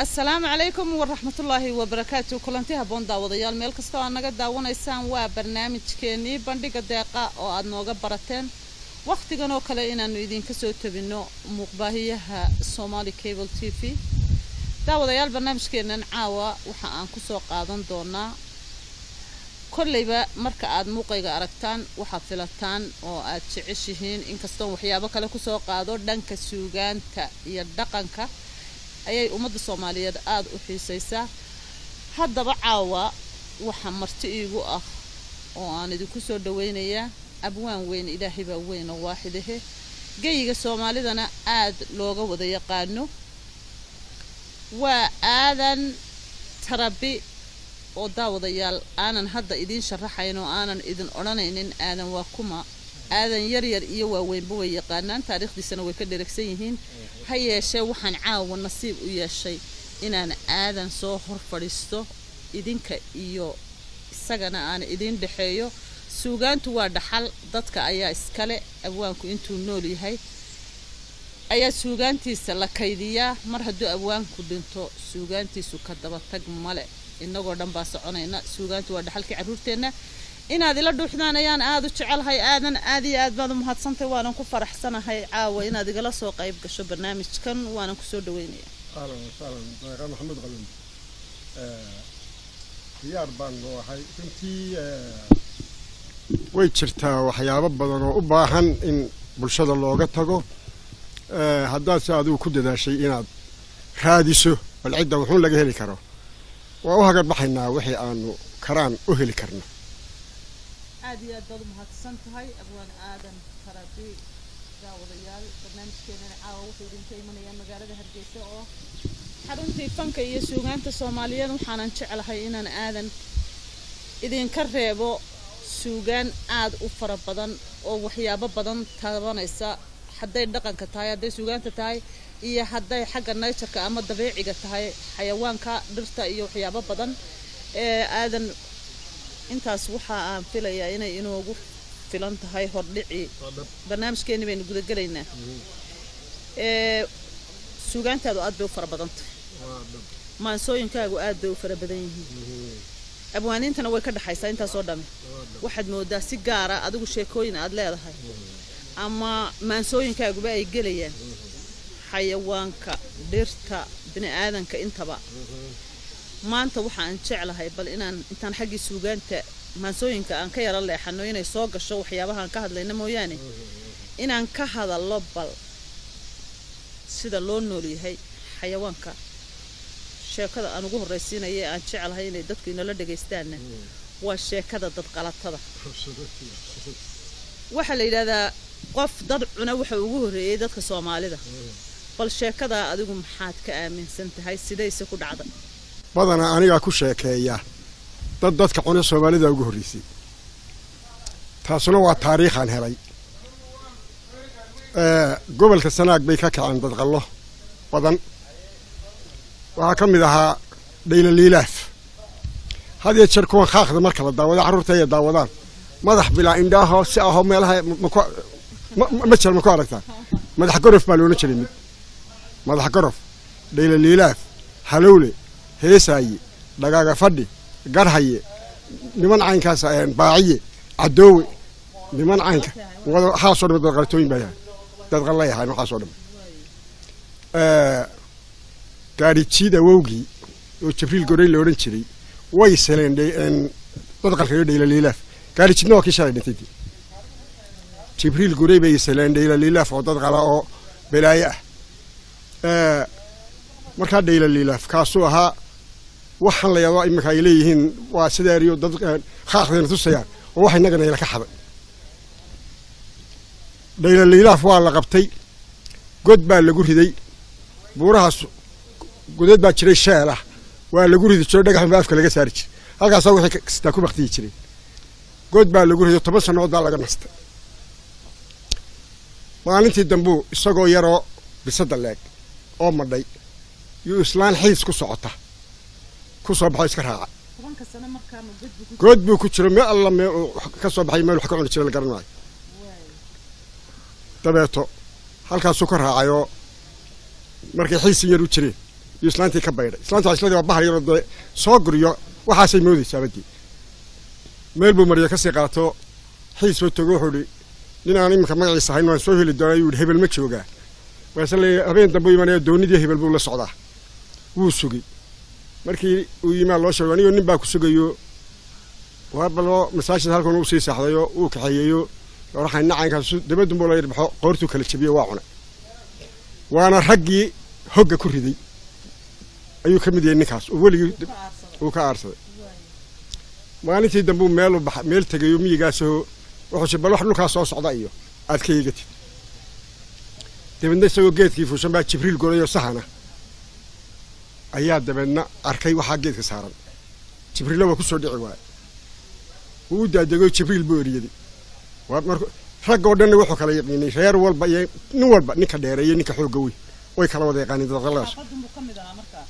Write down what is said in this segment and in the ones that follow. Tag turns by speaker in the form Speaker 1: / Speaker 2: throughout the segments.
Speaker 1: Asalaamu calaykum waraxmatullaahi wabarakaatu. Kulanti haboon daawadayaal, meel kasta oo aad naga daawanaysaan, waa barnaamijkeenii Bandhiga Deeqa oo aad nooga barateen wakhtigan oo kale inaanu idinka soo tabino muuqbaahiyaha Somali Cable TV. Daawadayaal, barnaamijkeenan caawa waxa aan kusoo qaadan doonaa, kolleyba marka aad muuqayga aragtaan waxaad filataan oo aad jeceshihiin, inkastoon waxyaabo kale kusoo qaado, dhanka suugaanta iyo dhaqanka ayay ummadda Soomaaliyeed aada u xiisaysaa. Haddaba caawa waxaa marti iigu ah oo aan idinku soo dhaweynayaa abwaan weyn, Ilaahay baa weyn oo waaxidahe, geyiga Soomaalidana aada looga wada yaqaano, waa Aadan Tarabi, oo daawadayaal aanan hadda idiin sharaxayn oo aanan idin odhanaynin Aadan waa kuma. Aadan yaryar iyo waaweynba way yaqaanaan, taariikhdiisana way ka dheregsan yihiin. Ha yeeshee waxaan caawa nasiib u yeeshay inaan Aadan soo hor fadhiisto, idinka iyo isagana aan idiin dhexeeyo. Suugaantu waa dhaxal, dadka ayaa iskale. Abwaanku intuu nool yahay ayaa suugaantiisa la kaydiyaa. Mar hadduu abwaanku dhinto, suugaantiisu ka dabatag male, inagoo dhan baa soconayna. Suugaantu waa dhaxalkii carruurteenna, inaad ila dhuuxdaan ayaan aada u jecelahay. Aadan, aad iyo aad baad u mahadsantay, waanan ku faraxsanahay caawa inaad igala soo qayb gasho barnaamijkan, waanan kusoo dhaweynaya.
Speaker 2: Ahlan wasahlan, Deeqa Maxamed Qalin, diyaar baan noo ahay. Runtii way jirtaa waxyaabo badan oo u baahan in bulshada looga tago. Haddaad si adigu ku dadaashay inaad raadiso bal cidda wuxuun laga heli karo, waa u hagarbaxaynaa wixii aanu karaan u heli karno.
Speaker 1: Aad iyo aad baad u mahadsan tahay, abwaan Aadan Tarabi. Daawadayaal, barnaamijkeenana caawa wuxuu idinka imanayaa magaalada Hargeysa oo xaruntii fanka iyo suugaanta Soomaaliyeed. Waxaanan jeclahay inaan Aadan idinka reebo suugaan aada u fara badan oo waxyaabo badan taabanaysa, hadday dhaqanka tahay, hadday suugaanta tahay iyo hadday xagga nature-ka ama dabiiciga tahay, xayawaanka, dhirta iyo waxyaabo badan. Ee Aadan, intaas waxa aan filayaa inay inoogu filan tahay hordhicii. Barnaamijkeeni baynu gudagelaynaa. Ee suugaantaadu aad bay u fara badan tahay, maansooyinkaagu aad bay u fara badan yihiin, abwaaniintana way ka dhexaysaa intaasoo dhami. Waxaad moodaa si gaara adigu sheekooyin aad leedahay ama maansooyinkaaguba ay gelayaan xayawaanka, dhirta, bini aadanka intaba. Maanta waxa aan jeclahay bal inaan intaan xaggii suugaanta maansooyinka aan ka yaro leexano, inay soo gasho waxyaabahaan ka hadlayna mooyaane, inaan ka hadallo bal sida loo nool yahay xayawaanka. Sheekada aan ugu horraysiinaya ee aan jeclahay inay dadku inala dhagaystaanna waa sheekada dadqalatada. Waxaa la yidhahdaa qof dad cuna waxa ugu horreeyey dadka Soomaalida. Bal sheekadaa adigu maxaad ka aaminsan tahay? Sidayse ku dhacday?
Speaker 2: Badanaa anigaa ku sheekeeya dad dadka cuna Soomaalida ugu horreysay, taasuna waa taariikhaan helay. Gobolka Sanaag bay ka kaceen dadqallo badan. Waxaa ka mid ahaa Dhaylaliilaaf. Had iyo jeer kuwan khaaqda marka la daawado, carruurta ay daawadaan, madax bilaa indhaahoo si ahoo meelaha ma jira, ma ku aragtaa? Madax gorof baa loola jiray, mid madax gorof, Dhaylaliilaaf, Halowle, Heesaaye, Dhagaaga Fadhi, Garhaye, niman caynkaas, Baaciye, Cadoowe, niman caynka waxaasoo dhan dadqalatooyin baa yahay, dadqallay ahayn waxaasoo dhan. Gaadhijiid awowgii oo Jibriil Gorey la odhan jiray way seleen dadqalka iyo Dhaylaliilaaf. Gaadhijiidna waa kii shalay dhintay. Jibriil Gorey bay seleen Dhaylaliilaaf oo dadqala oo balaayo ah. Markaa Dhaylaliilaaf kaasuu ahaa. Waxaan la yaabaa iminka ay leeyihiin waa sideeriyo dad khaaqdayna tusayaan oo wax innagana ila ka xaday. Dhaylaliilaaf waa la qabtay, god baa lagu riday. Buurahaas godad baa jiray sheel ah, waa lagu ridi jiro, dhagax baa afka laga saari jiray, halkaasaa wixii kastaa ku baktiyi jiray. God baa lagu riday, 10 sannadood baa laga nastay. Maalintii dambuu isagoo yaroo bisada leeg oo madhay yuu islaan xiis ku socota ku soo baxo, iska raacay. God buu ku jiro, meel alla meel uu ka soo baxay, meel wax ka cuni jira la garan maayo. Dabeeto halkaasuu ka raacay oo markay xiisin yar u jireen Iyo islaantii ka baydhay. Islaantu waxay isleedahay waa bahal yaroo dee soo guriyo, waxaasay moodaysaa badii. Meel buu mariya kasii qaato, xiis soo tago. Wuxuu idhi nin aan iminka magaciisa ahayn waan soo heli doonaa. Ayuu yidhi hebel ma joogaa? Markaase le habeen dambe u imanaya, doonidii hebel buu la socdaa. Wuu sugay. Markii uu yimaa loo sheego, anigoo nin baa ku sugayo. Waa baloo masaajid halkan uu sii saaxdayo, uu kaxeeyeyo waxaan nacaynkaas dabadun buu la yarbaxo, qoortuu kala jabiyey, waa cunay. Waana raggii hogga ku riday ayuu ka mid yahay ninkaas oo weligii uu ka aarsaday. Maalintii dambe uu meel u baxa, meel tegayo miyigaasoo wuxuu bal wax dhulkaas soo socda iyo aad ka eegatid. Dabeedna isagoo geedkii fuushan baa Jibriil gorayo sahana ayaa dabeedna arkay waxaa geedka saaran. Jibriilla waa kusoo dhici waaya, wuu u daadego, Jibriil buu eriyaday. Waa marka rag oo dhanna wuxuu kala yaqiinay, reer walba iyo nin walba ninka dheereeyo, ninka xoogga weyn way kala wada yaqaaniin dadqaladaas.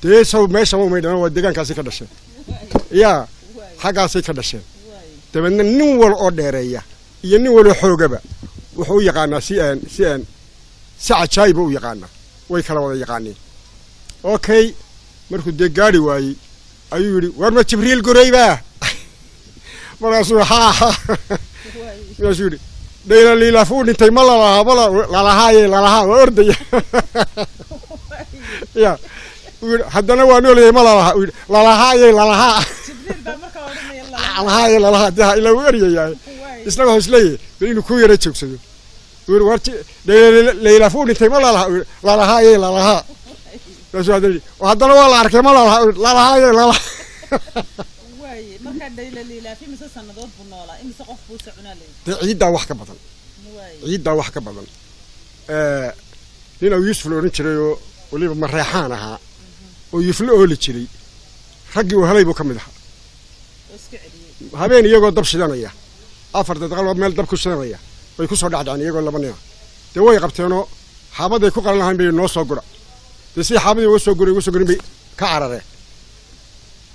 Speaker 2: Dee saw meesha umay dhamaan, waa deegaankaasay ka dhasheen, yaa xaggaasay ka dhasheen. Dabeedna nin wal oo dheereeya iyo nin waloo xoogaba wuxuu u yaqaanaa si aan si cajaayiba u yaqaanaa, way kala wada yaqaaniin. Okay, markuu dee gaari waayey ayuu yidhi, war ma Jibriil gorayba? Markaasuu haa, markaasuu yidhi dhayla liilaaf uu dhintay ma lalahaa? Ma lalahaaye lalahaa, waa ordaya ya. Uu yidhi haddana waa noolayay, ma lalahaa? Uu yidhi lalahaaye lalahaa, lalahaaye lalahaa. Dee ilaa wuu eryayaa, isna wuxuu isleeyahay bal inuu ku yara joogsado. Uu yidhi war dhayla liilaaf uu dhintay ma lalahaa? Uu yidhi lalahaaye lalahaa. Markaasuu haddana yidhi haddana waa la arkay, ma lalahaa? Uu yidhi lalahaaye lalahaa.
Speaker 1: Markaa dhayla liilaafi mise sannadood buu noolaa? Imise qof buu socunaa leeyahay?
Speaker 2: Dee ciiddaa wax ka badan, ciiddaa wax ka badan. Nin aw Yuusuf la odhan jiray oo weliba mareexaan ahaa oo yufle ooli jiray, raggii uu helay buu ka mid ahaa. Habeen iyagoo dab shidanaya, afar dadqal oo meel dab ku shidanaya bay ku soo dhacdhaceen iyagoo laba nina. Dee way qabteenoo xaabaday ku qalan lahayn bay noo soo gura. Dee sidii xaabadii uga soo guray, uga soo gurin bay ka carareen.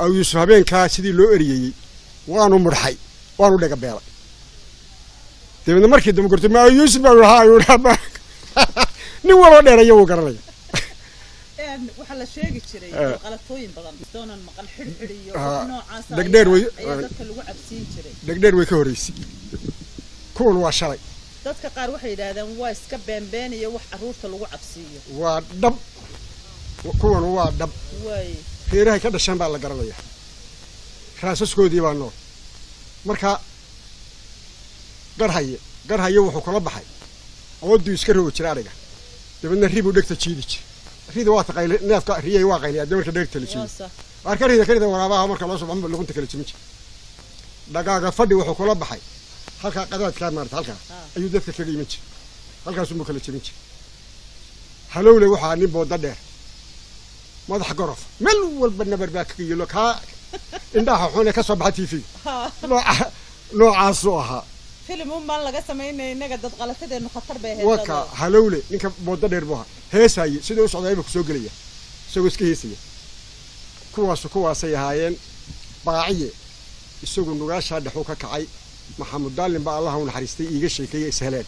Speaker 2: Aw Yuusuf habeenkaa sidii loo eriyeyey waanu mudxay, waanu dhega beelay. Dabeedna markii dambe gortay, ma aw Yuusuf baa ahaa? Ayuu dhaha. Nin waloo dheeraya wuu garanaya.
Speaker 1: Waxaa la sheegi jiray qalatooyin badan doonan maqal xidhxidh iyo noocaas
Speaker 2: dhegdheer way
Speaker 1: ayaa dadka lagu cabsiin jiray.
Speaker 2: Dhegdheer way ka horreysay, kuwan waa shalay.
Speaker 1: Dadka qaar waxay yidhaahdeen waa iska beenbeen iyo wax carruurta lagu cabsiiyo.
Speaker 2: Waa dhab, kuwan waa dhab. Reerahay ka dhasheen baa la garanaya, raasaskoodii baa nool. Marka garhaye garhaye wuxuu kula baxay awooduu iska rogi jiray ariga, dabeedna ribuu dhegta jiidi jiray. Rida waa taqayli, neefka riyay waa qayliyaa dee marka dhegta la jiido. Waar ka rida, ka rida waraabaha marka loo soo baxo luqunta kala jebin jiray. Dhagaaga fadhi wuxuu kula baxay halkaa qadaadkaa maarata, halkaa ayuu dadka kaga iman jiray, halkaasumuu kala jebin jiray. Halowle waxaa nin booda dheer, madax gorof, meel walba nabar baa kaga yelo, kaa indhaha xun ee ka soo baxa TV nooca noocaasuu ahaa.
Speaker 1: Filim un baan laga samaynaya, innaga dad qalatadeenu khatar bay ahayd.
Speaker 2: Waka halowle ninka booda dheer buu ahaa, heesaaye siduu u socdaayba kusoo gelaya isagoo iska heesaya. Kuwaasu kuwaasay ahaayeen. Baaciye isagu nugaashaa dhexuu ka kacay. Maxamud Daalin baa, Allaha u naxariistay, iiga sheekeeyey isheleen.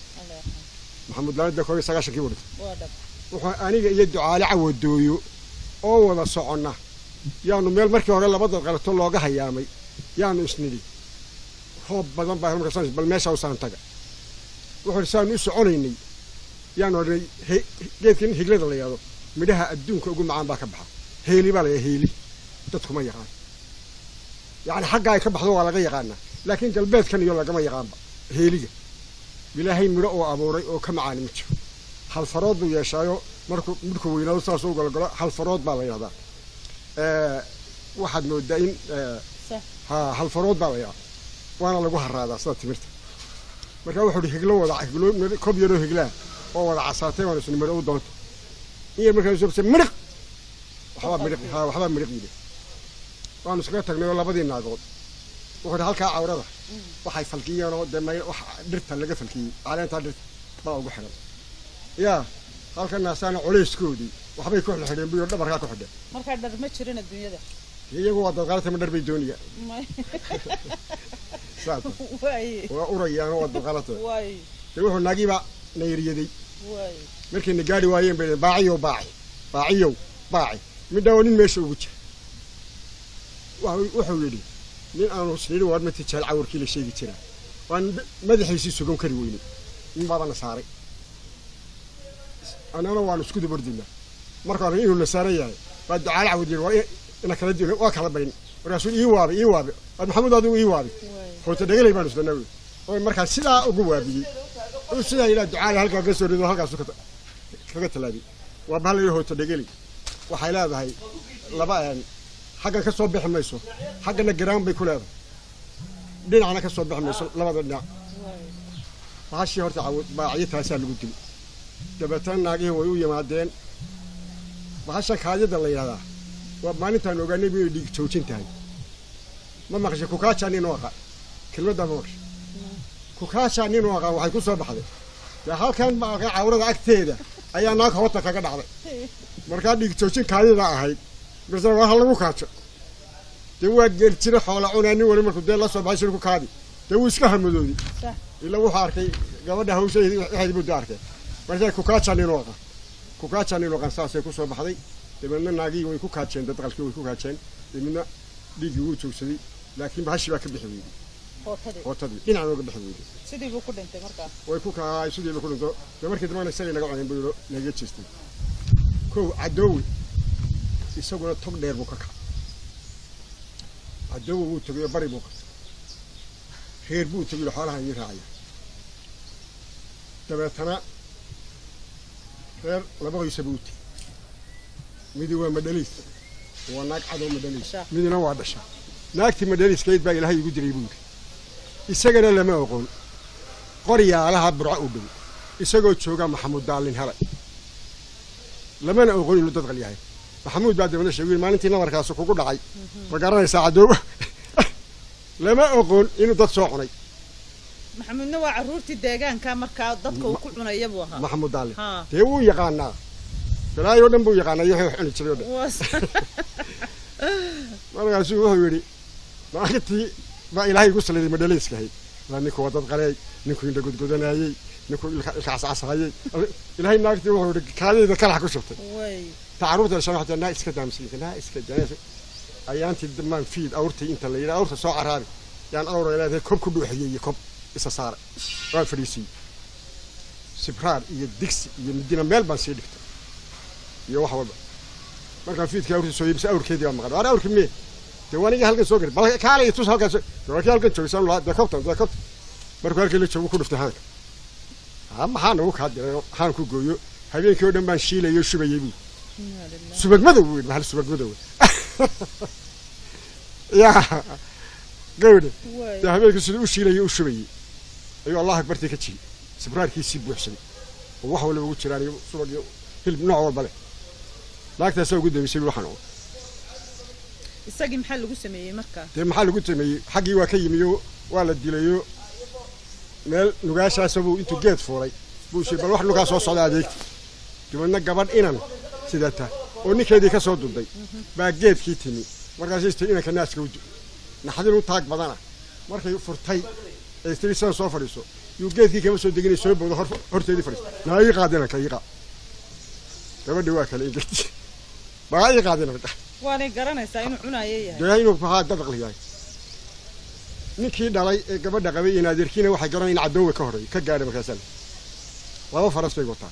Speaker 2: Maxamud Daalin dee 91-kii buu dhintay. Wuxuu aniga iyo Ducaale Cawadooyo oo wada soconna yaanu meel markii hore laba dad qalato looga hayaamay yaanu isnidhi roob badan baa markaas, bal meesha usaan taga. Wuxuu saanu u soconaynay yaanu odhanay geedkan higlada la yidhahdo midhaha adduunka ugu macaan baa ka baxa. Heeli baa la yidhaha, heeli dadkuma yaqaan, yacni xagga ay ka baxdo waa laga yaqaanaa, laakiin galbeedkan iyo lagama yaqaanba heeliga. Ilaahay midho oo abuuray oo ka macaani ma jiro. Hal farood buu yeeshaayo, markuu midhku weynaado saas u gologolo, hal farood baa la yidhahdaa. Waxaad moodaa in ha hal farood baa la yidhahdaa, waana lagu haraadaa sida timirta. Marka wuxuu hi higlo wada higlo kob yaroo higlaa oo wada casaatay waan isni midho u doonto in yar. Markaa soo midhiq waxbaa midhiq, ha waxbaa midhiq yidhi. Waanu iskaga tagnay oo labadii naagood wuxuu hi halkaa cawrada waxay falkiyeen oo dee may wax dhirta laga falkiyey, caleentaa dhirta baa ugu xidhan yaa halka naasaana culayskoodii waxbay ku xidhxidheen buyo dhabarkaa ku xidheen.
Speaker 1: Markaa dhar ma jirin adduunyada.
Speaker 2: Iyagu waa dadqaalata, ma dhar bay doonayaan saas waa urayaan, waa dadqaalata. Dee wuxuu naagiiba nayriyaday markayna gaari waayeen bay baaciyow baaci, baaciyow baaci. Midhaa waa nin meesha ugu jira. Wuxuu yidhi nin aanu isnidhi waar ma tijaal cawrkii la sheegi jiraa, waan madaxiisii sugan kari weynay, nin baabana saaray, annagana waanu isku dabordinaa. Marka hore inuu na saaran yahay baa Ducaale Cawad yidhi waa ina kala dilo, waa kala bayn. Markaasuu ii waabay, ii waabay, waar Maxamuud adigu ii waabay, hoota dhegelay baanu islanaa wy oo markaa sidaa ugu waabiyey oo sidaa yidhaa Ducaale halkaa ka soo rido, halkaasu kaga tallaabiyey. Waa bahal la yidhi hoota dhegeli. Waxay leedahay laba xaggan ka soo bixi mayso, xaggana garaan bay ku leedahay, dhinacna ka soo bixi mayso, labada dhinac. Bahashii horta Cawad baacyo taasaa lagu dilay. Dabeetana naagihii way u yimaadeen. Bahasha kaadida la yidhahdaa waa maalintaan ogaanay bu inay dhiig joojin tahay. Ma maqashay kukaajaa nin u aqaa? Kelmaddaa ma maqashay kukaajaa nin u aqaa? Waxay ku soo baxday dee halkan baalka cawrada agteeda ayaa naag hoota kaga dhacday. Markaa dhiig joojin kaadida ahayd marse waa ha lagu kaajo. Dee waa geel jira xoola cunaa, nin wali markuu dee la soo baxay shir ku kaadi, dee wuu iska hamadoodi ilaa wuxuu arkay gabadha hawshadeedi waxeedi buu dee arkay. Markaa kukaajaa nin u aqaa, kukaajaa nin u aqaan, saasay ku soo baxday. Dabeedna naagihii way ku kaajeen, dadqalkii way ku kaajeen, dabeedna dhiiggii wuu joogsaday, laakiin bahashii baa ka bixi weyday.
Speaker 1: Hootadii.
Speaker 2: Hootadii dhinacan ooga bixi weyday.
Speaker 1: Sidii buu ku dhintay markaa.
Speaker 2: Way ku kaay, sidii ba ku dhinto. Dee markii dambana isagay naga cuneen buu yidhi, naga jeestay. Kow Cadoowi isaguna tog dheer buu ka kacay. Cadoowi wuu tegay oo bari buu qabtay, reer buu tegay, xoolaha ii raacaya. Dabeetana reer laba qoysa buu u tegey. Midi waa madhaliis, waa naag cadoo madhaliis, midina waa dhasha. Naagtii madhaliiskayd baa Ilaahay igu diray buu yidhi. Isagana lama oqon. Qoryaalaha Burco u dhow isagoo jooga Maxamuud Daalin helay, lamana oqon inuu dadqal yahay. Maxamuud baa dabana sheegay maalintii nabarkaasi kugu dhacay, ma garanaysaa Cadoowa? Lama oqon inuu dad soo cunay.
Speaker 1: Maxamuudna waa carruurtii deegaanka markaa dadka uu ku cunaya buu ahaa.
Speaker 2: Maxamuud Daalin dee wuu yaqaanaa, balaayo dhan buu yaqaanaa iyo wuxuu cuni jiray o dhan. Markaasuu wuxuu yidhi maalintii baa Ilaahay igu saliday madhalayska ahayd, waa ninku waa dad qaleey, ninkuu indha godgodanayey, ninkuu ilka cascasahayey. Ilaahay naagtii wuxuu yidhi kaadayda kalax ku shubtay. Ta carruurta dhashan waxay naa iska daamsiinka naa iska daa. Ayaantii dambaan fiid awrtii inta la yidhi awrta soo caraabi yaan awra leedahay kob ku dhuuxiyey iyo kob isa saaray, waan fadhiisiiyey, sibraar iyo digsi iyo midina meel baan sii dhigtay iyo wax walba. Markaan fiidkii awrtii soo yibisay, awrkeedii baa maqan. Waar awrkii mee? Dee waan iga halkan soo gari, bal kaalay tus halkan soo. Dee waa kii halkan joogay saan lahaa, dee kobtan, dee kobtan. Markuu halkii la joogo ku dhuftay haanka. Ha maxaa nagu kaa diray haan ku gooyo? Habeenkii oo dhan baan shiilayo shubayay buu, subag madow buu yidhi, bahal subag madow yaa gawdhe. Dee habeenkii siduu u shiilayay u shubayay ayuu Allah akbartii ka jiyey, sibraarkiisii buuxsaday oo wax walba ugu jiraan iyo subag iyo hilib nooc walba leh. Naagtaasaa ugu dambeysay waxaan oo
Speaker 1: Isagii maxaa lagu sameeyey markaa?
Speaker 2: Dee maxaa lagu sameeyey? Xaggii waa ka yimiyo, waa la dilayo. Meel nugaashaasabuu intuu geed fuulay buu shi bal wax nugaa soo socda adeegti. Dabeedna gabadh inan sidata oo ninkeedii ka soo dunday baa geedkii timi. Markaasay istiri inanka naaska u naxdin u taag badana. Markay furtay ee istiri sidan soo fadhiiso, yuu geedkii kama soo deginay, soo bowdo horteedii fadhiiso. Naa ii qaad inanka, ii qaad. Gabadhi waa kale ingegti, baa ii qaad inanka.
Speaker 1: Waanay garanaysaa inuu cunayo yahay.
Speaker 2: Dee inuu maxaa dadaqli yahay. Ninkii dhalay ee gabadha qabay in adeerkiina waxay garanayaan in Cadoowe ka horreeyay ka gaadhay. Markaasaa laba faras bay wataan,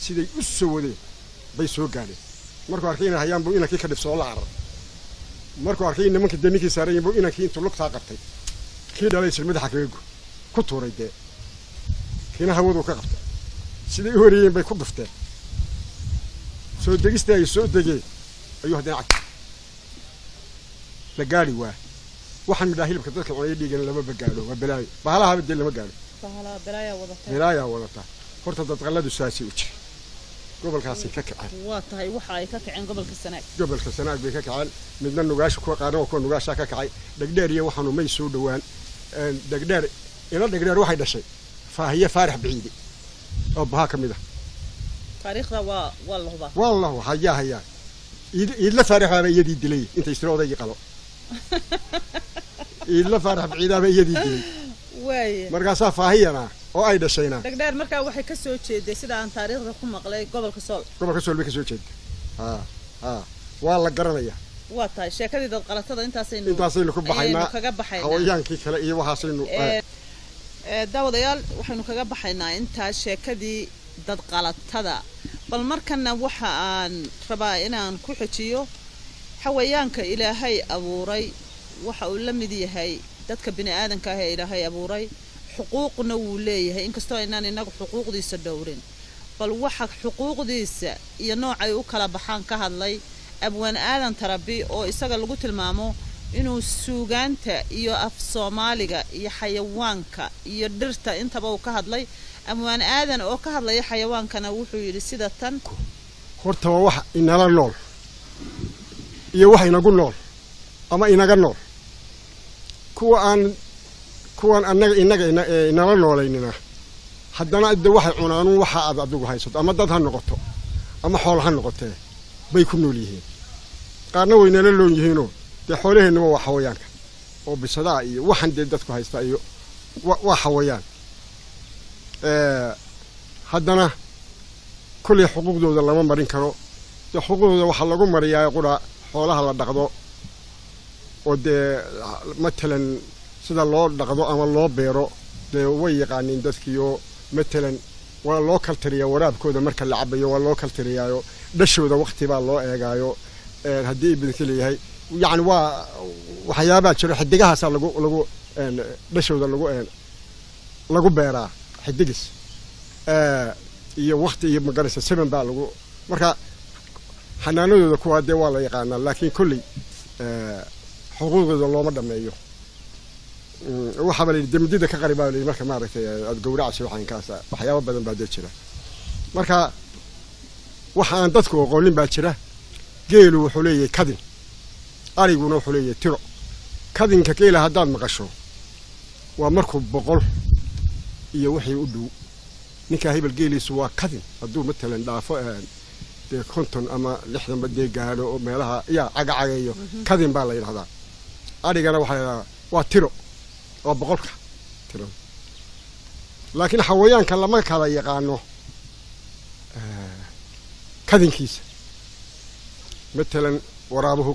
Speaker 2: siday u soo wadeen bay soo gaadheen. Markuu arkay inay hayaan buu inankii ka dhibsoo la cararay. Markuu arkay in nimanka dee ninkii saaran yahin buu inankii intuu lugtaa qabtay kii dhalay sir madaxa kaga go ku tuuray. Dee kiina hawaduu ka qabtay, siday u horeeyeen bay ku dhufteen. Soo degistii ay soo degeen ayuu haddana cag la gaadhi waa. Waxaan midhaa hilibka dadka cunaya dhiigana lamaba gaadho, waa balaayo bahalahaba dee lama gaadho.
Speaker 1: Bahalaa balaayaa wadatay,
Speaker 2: balaayaa wadata. Horta dadqalladu saasay u jira, gobolkaasay ka kaceen.
Speaker 1: Waa tahay, waxa ay ka kaceen gobolka Sanaag.
Speaker 2: Gobolka Sanaag bay ka kaceen. Midna nugaasha, kuwa qaarna waa kuwa nugaashaa ka kacay. Dhegdheer iyo waxaanu may soo dhowaan Dhegdheer. Ila Dhegdheer waxay dhashay Faahiye Faarax Biciide oo bahaa ka mid ah.
Speaker 1: Taariikhda waa la hubaa.
Speaker 2: Wallahu hayaa hayaa Iidla Faarax baaba iyadii dilay intay istiri odaygii qalo. Iidla Faarax Biciidaaba iyadii dilay.
Speaker 1: Waaya.
Speaker 2: Markaasaa Faahiyana oo ay dhashayna
Speaker 1: Dhegdheer markaa waxay ka soo jeeday, sida aan taariikhda ku maqlay, gobolka Sool.
Speaker 2: Gobolka Sool bay ka soo jeeda. Ha ha Waa la garanayaa.
Speaker 1: Waa tahay, sheekadii dad qalatada intaasaynu
Speaker 2: Intaasaynu ku baxaynaa.
Speaker 1: Ayaynu kaga baxaynaa.
Speaker 2: Xawayaankii kale iyo waxaasaynu
Speaker 1: Daawadayaal, waxaynu kaga baxaynaa intaa sheekadii dad qalatada. Bal markana waxa aan rabaa inaan ku xejiyo xawayaanka Ilaahay abuuray. Waxa uu la mid yahay dadka bini aadanka ah ee Ilaahay abuuray, xuquuqna wuu leeyahay, inkastoo aynaan inagu xuquuqdiisa dhowrin. Bal waxa xuquuqdiisa iyo noocay u kala baxaan ka hadlay abwaan Aadan Tarabi, oo isaga lagu tilmaamo inuu suugaanta iyo af Soomaaliga iyo xayawaanka iyo dhirta intaba uu ka hadlay. Abwaan Aadan oo ka hadlaya xayawaankana wuxuu yidhi sida tan:
Speaker 2: Horta waa wax inala nool iyo wax inagu nool ama inaga nool. Kuwa aan kuwan annaga inaga inala noolaynina haddana de waxay cunaanuun waxa aad adigu haysato, ama dad ha noqoto ama xoolo ha noqotee, bay ku nool yihiin. Qaarna way nala loon yihiinoo dee xoolaheennaba waa xawayaanka oo bisadaa iyo waxan dee dadku haystaa iyo waa xawayaan. Haddana kolley xuquuqdooda lama marin karo. Dee xuquuqdooda waxaa lagu mariyaa qura xoolaha la dhaqdo, oo dee matalan sida loo dhaqdo ama loo beero dee way yaqaaniin dadkiioo. Matalan waa loo kaltiriyaa waraabkooda, marka la cabayo waa loo kaltiriyaayo, dhashooda waqti baa loo eegaayo. Haddii ibinka leeyahay, yacni waa waxyaabaa jiro, xidigahaasaa lagu dhashooda lagu beeraa, xidigis iyo waqti iyo magaraysa seven baa lagu. Marka xanaanadooda kuwaa dee waa la yaqaanaa, laakiin kolley xuquuqdooda looma dhameeyo. Waxaaba la yidhi demdida ka qari baa la yidhi marka maaragtay aada gowracayso waxaankaasa. Waxyaabo badan baa dee jira. Marka waxa aan dadku aqoonin baa jira. Geelu wuxuu leeyahay kadin, ariguna wuxuu leeyahay tiro. Kadinka geela haddaad maqasho waa markuu 100 iyo wixii u dhow. Ninkaa hebel geeliisu waa kadin hadduu matalan dhaafo dee 50 ama 60ba dee gaadho oo meelaha yaa cagacagayo, kadin baa la yidhahdaa. Arigana waxaa la yidhahdaa waa tiro, waa 100-ka tiro. Laakiin xawayaanka lama kala yaqaano kadinkiisa. Matalan waraabuhu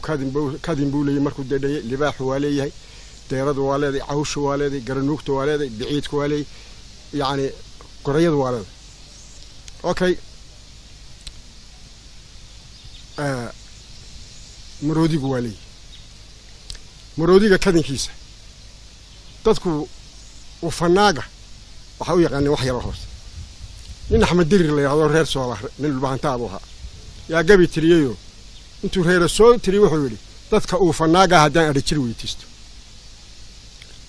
Speaker 2: kadin buu leeyahay markuu dedhayay, libaaxu waa leeyahay, deeradu waa leedahay, cawshu waa leedahay, garanuugtu waa leedahay, biciidku waa leeyahay, yacni gorayadu waa leedahay. Okay, maroodigu waa leeyahay. Maroodiga kadinkiisa dadku ufanaaga waxaa u yaqaaneen wax yaro hoose. Nin Axmed Dirir la yidhahdo, reer Soola, nin dhulbahantaa buu ahaa, yaa gabi tiriyeyoo intuu reera soo tiriyey wuxuu yidhi: dadka uufanaaga haddaan adhi jir weydiisto.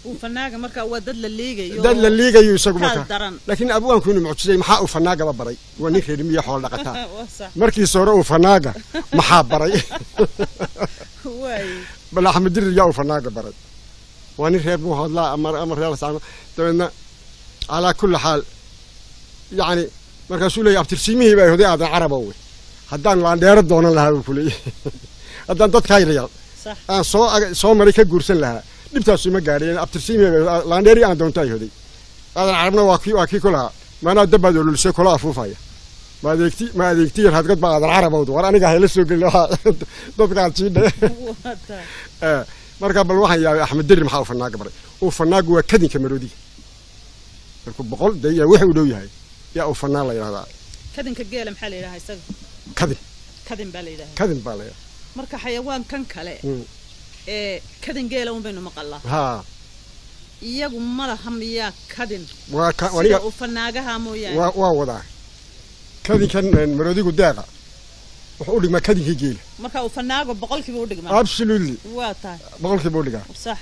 Speaker 1: Uufanaaga marka waa dad la liigayo.
Speaker 2: Dad la liigayo isagu
Speaker 1: kaal
Speaker 2: marka
Speaker 1: daran.
Speaker 2: Laakiin abwaanku inuu mucjisay, maxaa uufanaagaba baray? Waa nin reer miya, xoolo dhaqataa.
Speaker 1: Waa sax.
Speaker 2: Markiisa hore uufanaaga maxaa baray?
Speaker 1: Waay.
Speaker 2: Bal Axmed Dirir yaa uufanaaga baray? Waa nin reer buu hadlaa ama reer saama. Dabeedna calaa kulli xaal, yacni markaasuu leeyahy abtirsiimihii baa hoday Aadan Caraba wey, haddaan laandheero doonan lahaa buu ku leeyahay, haddaan dadkaa yaryar aan soo maray ka guursan lahaa, dhibtaasu ima gaadheen. Abtirsiimihii baa laandheerii aan doonto ay hoday Aadan Carabna waa kii ku lahaa maanaa dabbaad ololisay kula afuufaya, ma adeegti yar hadgad baa Aadan Carabowd war aniga hayla soo gelin waxaa dadkaad jiidha.
Speaker 1: Waa tahay.
Speaker 2: Marka bal waxaan yaabay Axmed Dirir maxaa ufanaaga baray? Ufanaagu waa kadinka maroodiga markuu 100 dee yaa wixii u dhow yahay yaa ufanaa la yidhahdaa.
Speaker 1: Kadinka geela maxaa la yidhahaa isaga?
Speaker 2: Kadin.
Speaker 1: Kadin baa la yidhahaa.
Speaker 2: Kadin baa la yidhahdaa.
Speaker 1: Marka xayawaankan kale ee kadin geela un baynu maqalaa.
Speaker 2: Haa.
Speaker 1: Iyagu ma laha miyaa kadin
Speaker 2: Waa ka
Speaker 1: sida
Speaker 2: aniga
Speaker 1: uufanaagaha mooyaane?
Speaker 2: Waa wadaa kadinkan maroodigu deeqa wuxuu u dhigmaa kadinkii geela.
Speaker 1: Marka uufanaago 100-kiiba u dhigmaa.
Speaker 2: Absolutely.
Speaker 1: Waa tahay.
Speaker 2: 100-kiiba u dhigaa.
Speaker 1: Sax.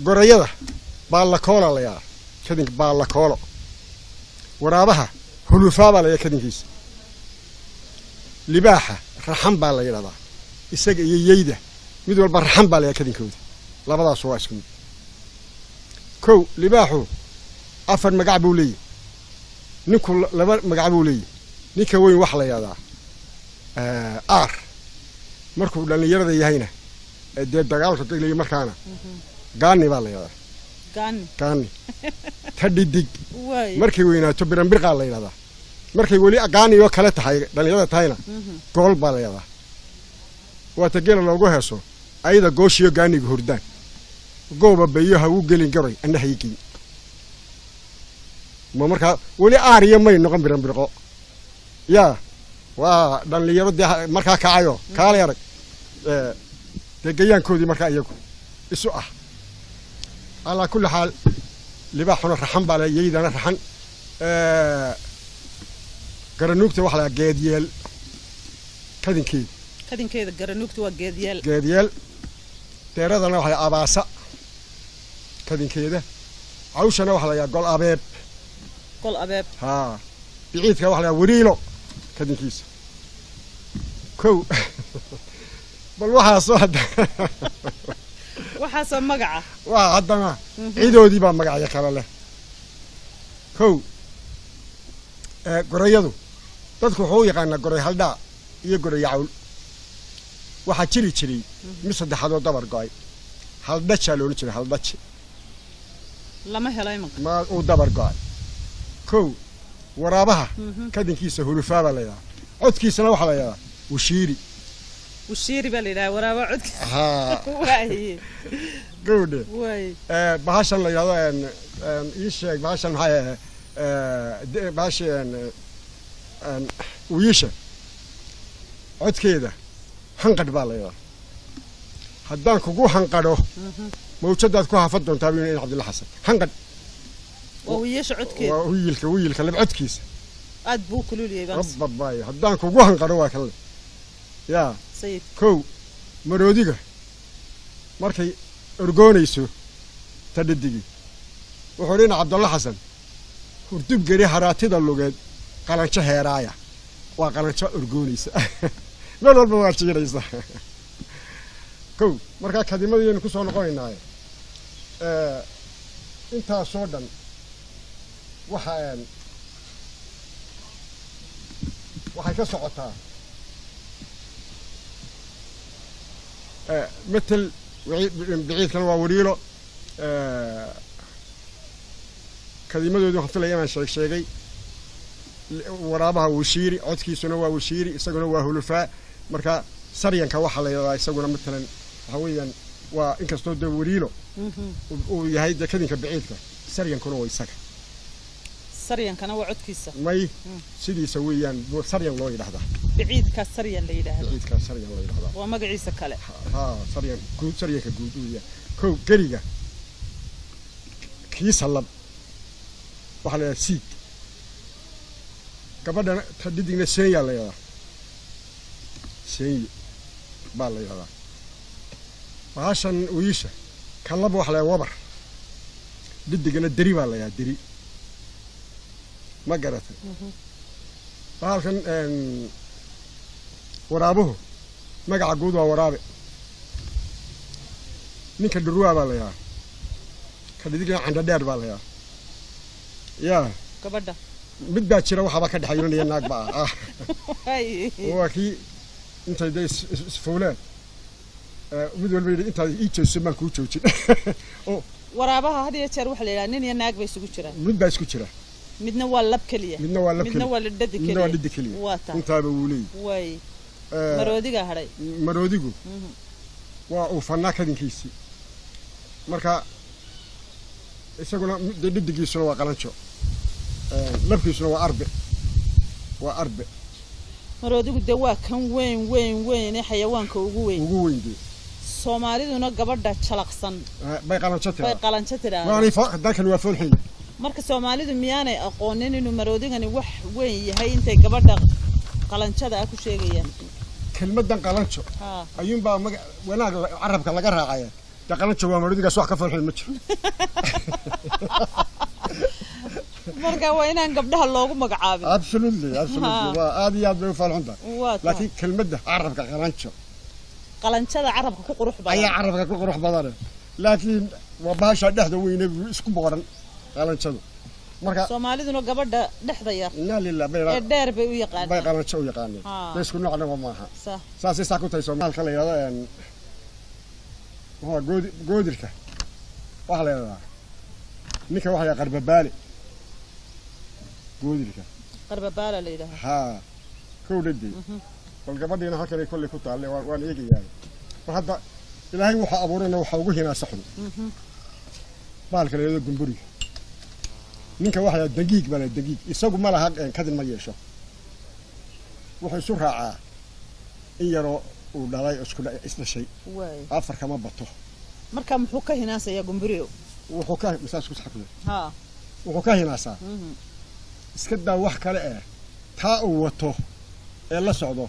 Speaker 2: Gorayada baallakoola la yidhahdaa kadinka, baallakoolo. Waraabaha hulufaa baa la yidhaha kadinkiisa. Libaaxa raxan baa la yidhahdaa. Isaga iyo yeyda mid walba raxan baa la yidhaha kadinkooda. Labadaasu waa isku mid. Kow, libaaxu afar magac buu leeyahy, ninku laba magac buu leeyahy. Ninka weyn waxa la yidhahdaa aar, markuu dhallinyarada yahayna ee dee dagaalka gelaya markaana gaani baa la yidhahdaa.
Speaker 1: Gaani.
Speaker 2: Gaani ta dhidig.
Speaker 1: Waay.
Speaker 2: Markay weynaato biranbirqaa la yidhahdaa, markay weli gaani oo kale tahay dhallinyarada tahayna gool baa la yidhahdaa. Waata gela loogu heeso ayada gooshiyo gaaniga hurdaan gooba bayo ha u gelin garoy anna haygeyn. Ma markaa weli aariya may noqon biran birqo yaa waa dhallinyaro dee markaa kacayo kaalay arag dee gayaankoodii markaa iyagu isu ah. Calaa kulli xaal libaaxuna raxan baa le, yaydana raxan. Garanuugta waxaa la geedyeel kadinkeeda.
Speaker 1: Kadinkeeda garanuugta waa geedyeel.
Speaker 2: Geedyeel. Deeradana waxaa la abaasa kadinkeeda. Cawshana waxaa la yahaa gol abeeb.
Speaker 1: Gol abeeb.
Speaker 2: Haa. Biciidka waxaa la yahaa wariilo kadinkiisa. Kow bal waxaasoo hadda
Speaker 1: waxaasoo magaca
Speaker 2: waa haddana ciidoodii baa magacyo kale leh. Kow gorayadu dadku wuxuu u yaqaanaa goray haldhaa iyo goray yacawl. Waxaa jiri jiray mid saddexaad oo dabar go'ay, haldhajaa loola jiray, haldhaji
Speaker 1: lama helo imanka
Speaker 2: ma uu dabar go'ay. Kow waraabaha kadinkiisa hulufaa baa la yidhahaa, codkiisana waxaa la yidhahdaa wushiiri.
Speaker 1: Wushiiri baa la yidhaha waraaba codkiisa.
Speaker 2: Haa.
Speaker 1: Waaye.
Speaker 2: Gowdhe.
Speaker 1: Waaye.
Speaker 2: Bahashan la yidhahdo ii sheeg bahashan maxay bahasha wiisha codkeeda hanqadh baa la yidhahdaa. Haddaan kugu hanqadho mawjadaad ku hafad doontaa buu yidhi Cabdulla Xasan. Hanqadh
Speaker 1: waa wiilasha codkeeda.
Speaker 2: Waa wiilka, wiilka lab codkiisa
Speaker 1: aad buu kululiyey baan.
Speaker 2: Rabbabaay haddaan kugu hanqadho waa kale yaa
Speaker 1: sayid.
Speaker 2: Kow maroodiga markay orgoonayso tadhadigi wuxuu dhina Cabdulla Xasan hurdub geri haraatida lugeed qalanjo heeraaya. Waa qalanjo orgoonaysa meel walba waa jiiraysa. Kow markaa kadimadayaynu ku soo noqonaynaaye intaasoo dhan waxa waxay ka socotaa metel biciidkana waa wariilo. Kadimadoodii waxaan filaya inaan sheeg sheegay. Waraabaha wushiiri codkiisuna waa wushiiri, isaguna waa hulufaa. Marka saryanka waxaa la yidhahdaa isaguna matalan waxa weeyaan waa inkastoo dee wariilo uu yahay dee kadinka biciidka, saryankuna waa isaga.
Speaker 1: Saryankana waa codkiisa.
Speaker 2: May sidiisa weeyaan saryan loo yidhahdaa.
Speaker 1: Biciidkaa saryan la yidhaahdo.
Speaker 2: Biciidkaa saryan loo yidhahdaa
Speaker 1: waa magaciisa kale.
Speaker 2: Haa saryan guud, saryanka guud uu yahay. Kow geriga kiisa lab waxaa la yidhahdaa siig. Gabadhana tadhidigna seenya la yidhahdaa, seenye baa la yidhahdaa. Bahashan wiisha kan laba waxaa la yidhahdaa wabar, dhidigana deri baa la yidhahdaa, deri. Ma garatay? Bahalkan waraabuhu magaca guud waa waraabe. Ninka dhurwaa baa la yidhahdaa, ka dhidigna candho dheer baa la yidhahdaa. Yaa
Speaker 1: gabadha
Speaker 2: mid baa jira waxaaba ka dhexaynanaya naag baa ah. Waa kii intay dee isfowlaan mid walba yidhi intaad ii joogso baan kuu joojin.
Speaker 1: Waraabaha had iyo jeer waxaa la yidhaha nin iyo naag bay isugu jiraan.
Speaker 2: Mid baa isku jira.
Speaker 1: Midna waa lab keliya.
Speaker 2: Midna waa lab
Speaker 1: midna waa dhadi keliya.
Speaker 2: Midna waa dhadi keliya.
Speaker 1: Waa taa.
Speaker 2: Intaaba wuu leeyahay.
Speaker 1: Waay. Maroodiga hadhay.
Speaker 2: Maroodigu waa uu fannaa kadinkiisii. Marka isaguna dee dhadigiisuna waa qalanjo, labkiisuna waa arbe, waa arbe.
Speaker 1: Maroodigu dee waa kan weyn weyn weyn ee xayawaanka ugu weyn.
Speaker 2: Ugu weyn dee.
Speaker 1: Soomaaliduna gabadha jalaqsan
Speaker 2: bay qalanjo
Speaker 1: tiraa. Bay qalanjo tiraa.
Speaker 2: Waani dalkan waa fool xun.
Speaker 1: Marka Soomaalidu miyaanay aqoonin inuu maroodigani wax weyn yahay intay gabadha qalanjada ah ku sheegayaan?
Speaker 2: Kelmaddan qalanjo ayuunbaa maga wanaag carabka laga raacaya. Dee qalanjo waa maroodigaas, wax ka fool xun ma jiro.
Speaker 1: Marka waa inaan gabdhaha loogu magacaabin.
Speaker 2: Absolutely, absolutely. Waa aad iyo aad bay u fool xun tahay. Laakiin kelmadda carabka qalanjo,
Speaker 1: qalanjada carabka ku qurux badan
Speaker 2: ayaa carabka ku qurux badan, laakiin waa bahasha dhexda weyne isku boqoran qalanjadu. Marka
Speaker 1: Soomaaliduna gabadha dhexda yar
Speaker 2: inna lillahi bay
Speaker 1: ee dheer bay u yaqaanaan,
Speaker 2: bay qalanjo u yaqaaneen. Bay isku noocna maaha. Saasay saa ku tahay Soomaalka la yidhahdo waa goodirka waxaa la yidhahdaa ninka waxaa la yidhahdaa qarbabaale. Goodirka
Speaker 1: qarbabaala la yidhahdaa.
Speaker 2: Haa kow dhadii. Bal gabadhiina halkanay kolley ku taalle, waan eegayaa. Mar hadda Ilaahay wuxuu abuurayna waxaa ugu hinaasa xun bahalka la yidhahdo gumburiga. Ninka waxaa la dagiig baa la dagiig, isagu ma laha kadin ma yeesho. Wuxuu isu raacaa in yaroo uu dhalay, isku isdhashay.
Speaker 1: Waay.
Speaker 2: 4 kama bato.
Speaker 1: Marka muxuu ka hinaasayaa gumburiyo?
Speaker 2: Wuxuu ka masaas ku saxkuda.
Speaker 1: Ha.
Speaker 2: Wuxuu ka hinaasaa, iska daa wax kale eh, taa uu wato ee la socdo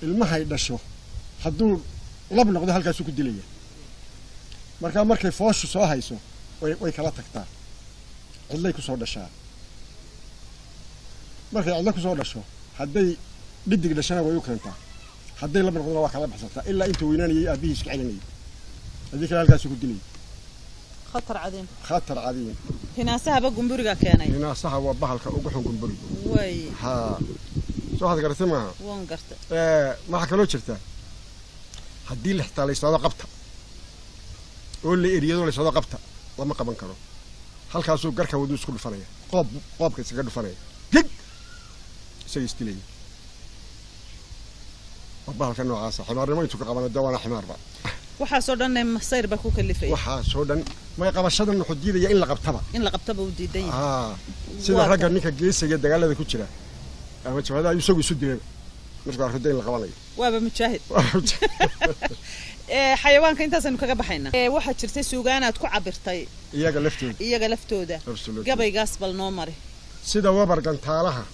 Speaker 2: ilmahay dhasho hadduu lab noqdo halkaasuu ku dilaya. Markaa markay fooshu soo hayso way kala tagtaa, cidlay ku soo dhashaa. Markay cidlo ku soo dhasho, hadday dhidig dhashana way u keentaa, hadday lab noqdona waa kala baxsataa ilaa intuu weynaanayay aabihii isku celinayay, haddii kale halkaasuu ku dilayay.
Speaker 1: Khatar cadiim.
Speaker 2: Khatar cadiim.
Speaker 1: Hinaasahaba gumburiga keenay.
Speaker 2: Hinaasaha waa bahalka ugu xun gumburigu.
Speaker 1: Waay.
Speaker 2: Haa, soo waxaad garatay maaha?
Speaker 1: Waan gartay.
Speaker 2: Waxaa kaloo jirta haddii la xitaa la yidhaahdo qabta oo la eriyado, la yidhaahdo qabta, lama qaban karo. Halkaasuu garka waduu isku dhufanaya, qoob qoobka iskaga dhufanaya, gig, isaga isdilaya. Waa bahalka noocaasa ximaarnimo intuu ka qabana dee waana ximaarba.
Speaker 1: Waxaasoo dhan masayr baa ku kalifaya.
Speaker 2: Waxaasoo dhan may qabashadan wuxuu diidaya in la qabtaba.
Speaker 1: In la qabtaba uu diidan yahay.
Speaker 2: Haa, sida
Speaker 1: Waa
Speaker 2: ragga ninka geesiga dagaalada ku jira ama jabhadaha isagu isu dilaba markuu arko dee in la qabanayo.
Speaker 1: Waaba mujaahid. Xayawaanka intaasaynu kaga baxaynaa. Waxaa jirtay suugaanaad ku cabirtay
Speaker 2: iyaga laftooda.
Speaker 1: Iyaga laftooda.
Speaker 2: Absolutely.
Speaker 1: Gabaygaas bal noo mari.
Speaker 2: Sida wabar gantaalaha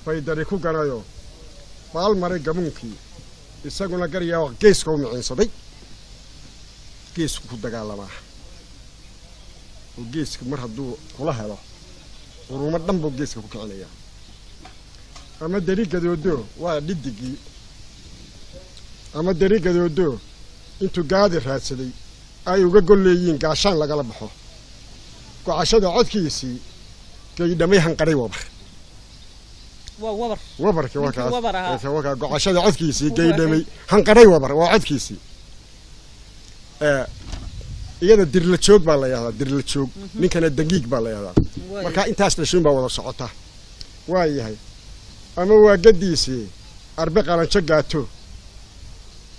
Speaker 2: baydari ku ganayo baal maray gamuunkii, isaguna garyaa geeska u miciinsaday, geesku ku dagaalamaa oo geeska mar hadduu kula helo quruumo dhan buu geeska ku kicinayaa. Ama deri gadoodo, waa dhidigii, ama deri gadoodo intuu gaadi raadsaday ay uga golleeyiin gaashaan lagala baxo, gocashada codkiisii gaydhamay hanqaray wabar.
Speaker 1: Waa wabar.
Speaker 2: Wabarki waa
Speaker 1: Ninkii
Speaker 2: kaas.
Speaker 1: Wabar ahaa.
Speaker 2: Waa kaa gocashada codkiisii gaydhamay hanqaray wabar, waa codkiisii. Iyada dirla joog baa la yahdaa, dirla joog. Ninkana dangiig baa la yahdaa.
Speaker 1: Waay.
Speaker 2: Marka intaas dhashuun baa wada socota. Waa yahay ama waa gadiisii arbe qalanjo gaato,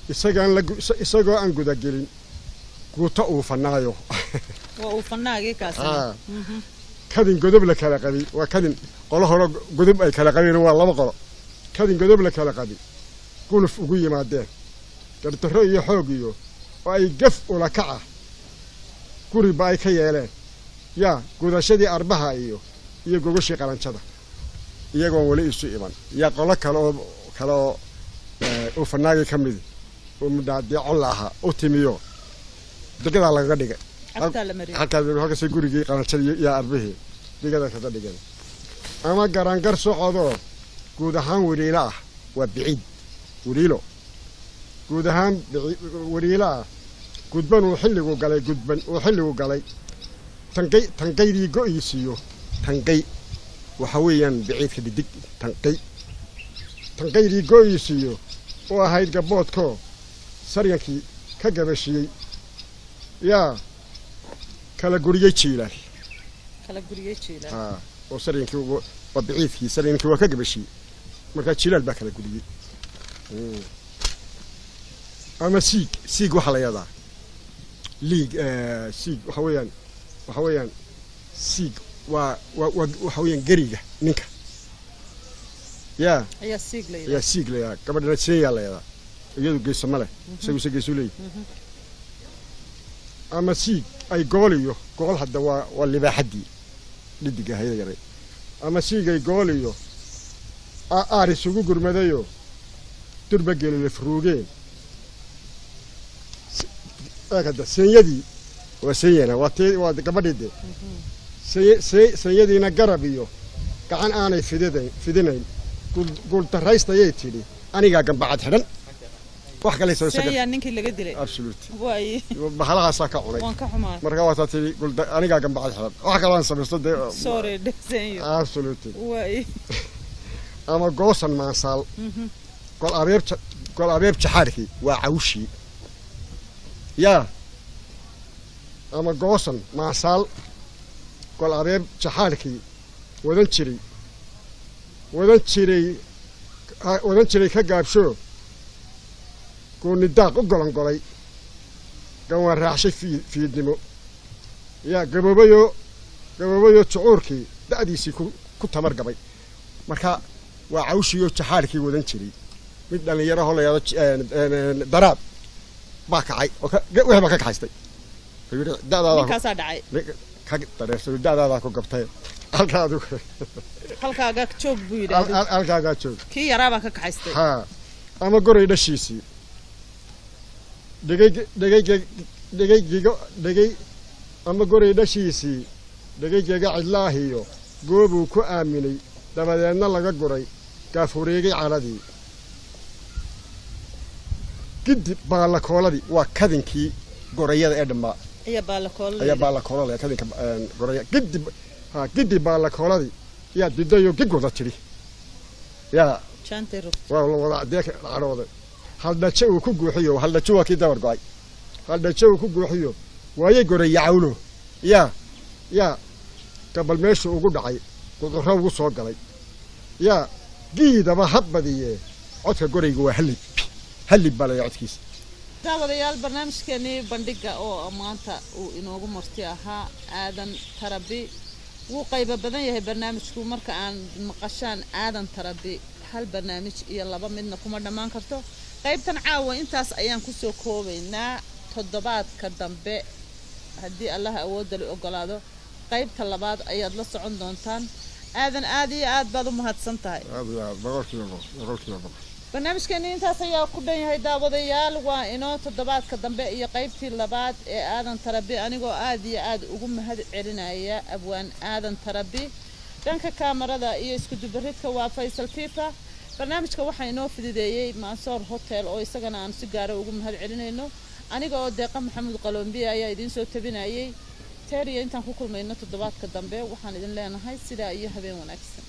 Speaker 2: isagaan la isagoo aan gudagelin guuto uu fanaayo.
Speaker 1: Waa uu fanaagii kaasina.
Speaker 2: Aa. Kadin godob la kala qabi, waa kadin qolo hore godob ay kala qabeen, waa laba qolo. Kadin godob la kala qabi guluf ugu yimaadeen gardarro iyo xoog iyo oo ay gaf ula kaca guriba ay ka yeeleen, yaa gudashadii arbaha iyo gogoshii qalanjada, iyagoon weli isu iman yaa qolo kale oo uu fanaagii ka midi oo mudhaadee la ahaa u timiyo degadaa lagaga dhigay.
Speaker 1: Cagtaa la mariyay.
Speaker 2: Halkaas halkaasay gurigii qalanjadii iyo arbihii digada kaga dhigeen. Ama garangar socodoo guud ahaan weriilo ah, waa biciid weriilo, guud ahaan weriilo ah, gudban uu xilligu galay, gudban uu xilligu galay tanqay tanqaydii go'iisiiyo. Tanqay waxa weeyaan biciidka dhidig. Tanqay tanqaydii go'iisiiyo oo ahayd gaboodkoo saryankii ka gabashiyey, yaa kala guriyey jiilaal.
Speaker 1: Kala guriyey jiilaal.
Speaker 2: Haa, oo saryankii waa biciidkii, saryankii waa ka gabashiyey, markaa jiilaal baa kala guriyey. Ama siig, siig waxaa la yahdaa liig. Siig waxa weeyaan siig waa waxa weeyaan geriga ninka yaa.
Speaker 1: Ayaa siig la
Speaker 2: ayaa
Speaker 1: yidhaha.
Speaker 2: Siig la yahdaa. Gabadhana seeyaa la yahdaa, iyadu geeso ma leh, isagu se geesu leeyahy. Ama siig ay gool iyo gool, hadda waa libaaxaddii dhidiga hayda yaray. Ama siig ay gool iyo aar isugu gurmadayoo durba gelile furuugeen. Eeg hadda seenyadii waa seenyana, waa tee, waa gabadhii dee. Seenyadiina garab iyo gacan aanay fidinayn guuldarraystayay tidhi anigaa gambacad xidhan wax kale soo isaga.
Speaker 1: Seeyaa ninkii laga dilay.
Speaker 2: Absolute.
Speaker 1: Waay.
Speaker 2: Bahalahaasaa ka cunay.
Speaker 1: Waan ka xumaa.
Speaker 2: Marka waataa tidhi anigaa gambacad xidhan, wax kaloo aan samaysto dee.
Speaker 1: Sorry dhegsenyo.
Speaker 2: Absolute.
Speaker 1: Waay.
Speaker 2: Ama goosan maansaal gol abeeb gol abeeb jaxaarkii, waa cawshii yaa. Ama goosan maasaal gol abeeb jaxaarkii wadan jiray, wadan jiray. Wadan jiray ka gaabsho, gooni daaq u golongolay, ganwaan raacshay fiidnimo, yaa gaboobayoo gaboobayoo jucuurkii da'diisii ku tamar gabay. Marka waa cawshiyo jaxaarkii wadan jiray. Mid dhallinyarahoo la yidhahdo Daraab baa kacay oo wixii baa ka kaxaystay. Wuxuu yidhi da'daadaa
Speaker 1: Ninkaasaa dhacay.
Speaker 2: Ka dareersado, da'daadaa ku gabtay halkaa adigu.
Speaker 1: Halkaagaa joog, buu yidhi adigu.
Speaker 2: Halkaagaa joog.
Speaker 1: Kii yaraabaa ka kaxaystay.
Speaker 2: Haa, ama goray dhashiisii dhegay dhegay dhegay gigo dhegay, ama goray dhashiisii dhegaygaga cidlaahiyo goobuu ku aaminay, dabadeedna laga guray, gaafureegay caladii gidib baallakooladii. Waa kadinkii gorayada ee dhammaa.
Speaker 1: Ayaa baalakoolo.
Speaker 2: Ayaa baallakoola kadinka goraya gidib. Ha, gidib baallakooladii yaa didayo gig wada tidhi yaa
Speaker 1: Jaantay rog.
Speaker 2: Waa la wada dee cadhooday. Haldhaje uu ku guuxiyo, haldhajo waa kii dabar go'ay, haldhaje uu ku guuxiyo waayay goraya cawlo, yaa gabal meeshu ugu dhacay, qudurro ugu soo galay, yaa giidaba ha badiyee. Codka gorayga waa halib halib baa laya codkiisa.
Speaker 1: Daawadayaal, barnaamijkeenii bandhiga oo maanta uu inoogu marti ahaa Aadan Tarabi wuu qaybo badan yahay. Barnaamijku marka aan maqashaan Aadan Tarabi, hal barnaamij iyo laba midna kuma dhammaan karto. Qaybtan caawa intaas ayaan kusoo koobaynaa. Toddobaadka dambe, haddii Allaha awoodda la ogolaado, qaybta labaad ayaad la socon doontaan. Aadan, aad iyo aad baad u mahadsan tahay.
Speaker 2: Aad iyo aad, 100%, 100%.
Speaker 1: Barnaamijkeeni intaas ayaa ku dhan yahay. Daawadayaal, waa inoo toddobaadka dambe iyo qaybtii labaad ee Aadan Tarabi, anigoo aad iyo aad ugu mahad celinaya abwaan Aadan Tarabi. Dhanka kaamarada iyo isku dubaridka waa Faysal Fifa. Barnaamijka waxaa inoo fududeeyey Mansoor Hotel, oo isagana aan si gaara ugu mahad celinayno. Aniga oo Deeqa Maxamuud Qaloombiye ayaa idiin soo tabinayay. Teeriya intaan ku kulmayno toddobaadka dambe, waxaan idin leenahay sidaa iyo habeen wanaagsan.